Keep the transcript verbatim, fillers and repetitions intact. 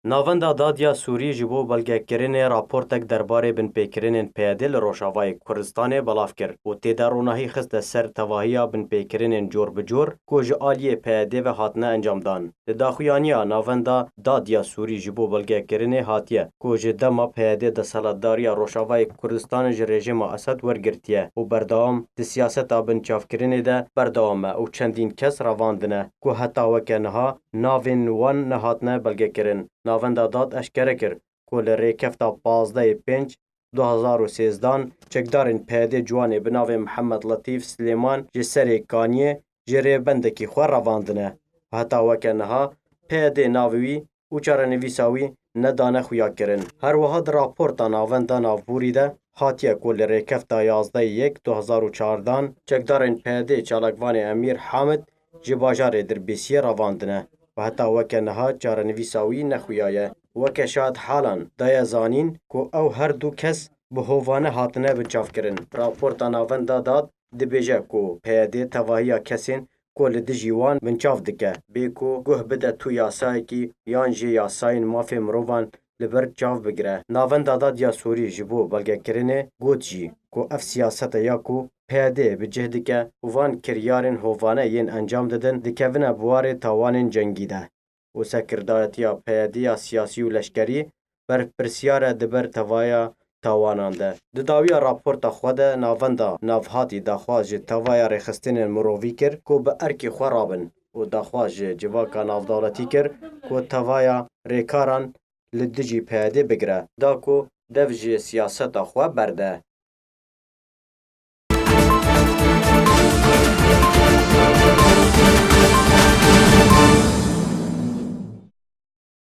Navenda Dad ya Sûrî ji bo belgekirinê raportek derbarê binpêkirinên P Y D li Rojavayê Kurdistanê belav kir û tê de ronahî xiste ser tevahiya binpêkirinên cor bi cor ku ji aliyê P Y D ve hatine encamdan. Li daxuyaniya Navenda Dad ya Sûrî ji bo belgekirinê hatiye ku ji dema P Y D desthilatdariya Rojavayê Kurdistanê ji rejîma Esed wergirtiye û berdewam di siyaseta binçavkirinê de berdewam e û çendîn kes revandine ku heta weke niha navên wan nehatine belgekirin. Navenda Dad eşkere kir ku li rêkefta pazdehê pênc du hezar û sêzdan çekdarên P Y D ciwanê bi navê Mihemed Letîf Silêman ji Serê Kaniyê ji rêbendekî xwe revandine. Heta weke niha P Y D navê wî û çarenivîsa wî nedane xuyakirin. Her wiha di raporta Navenda Navborî de hatiye ku li rêkefta yazdeh yek du hezar û çardan çekdarên P Y D çalakvanê Emîr Hamid ji bajarê Dirbêsiyê revandine û heta weke niha çarenivîsa wî nexuyaye. Weke şahid halan daye zanîn ku ew her du kes bi hovane hatine binçavkirin. Raporta Navenda Dad dibêje ku P Y D tevahiya kesên ku li dijî wan binçav dike, bê ku guh bide tu yasayekî yan jî yasayên mafê mirovan li ber çav bigire. Navenda Dad ya Sûrî ji bo belgekirinê got jî ku ev siyasete ya ku P Y D bi cih dike û van kiryarên hovane yên encam didin dikevine bi warê tawanên cengî de û sekirdayetiya P Y D ya siyasî û leşkerî berpirsiyar e di ber tevaya tawanan de. Di dawiya raporta xwe de Navenda Navhatî daxwaz ji tevaya rêxistinên mirovî kir ku bi erkê xwe rabin û daxwaz ji civaka navdewletî kir ku tevaya rêkaran li dijî P Y D bigire, da ku dev ji siyaseta xwe berde.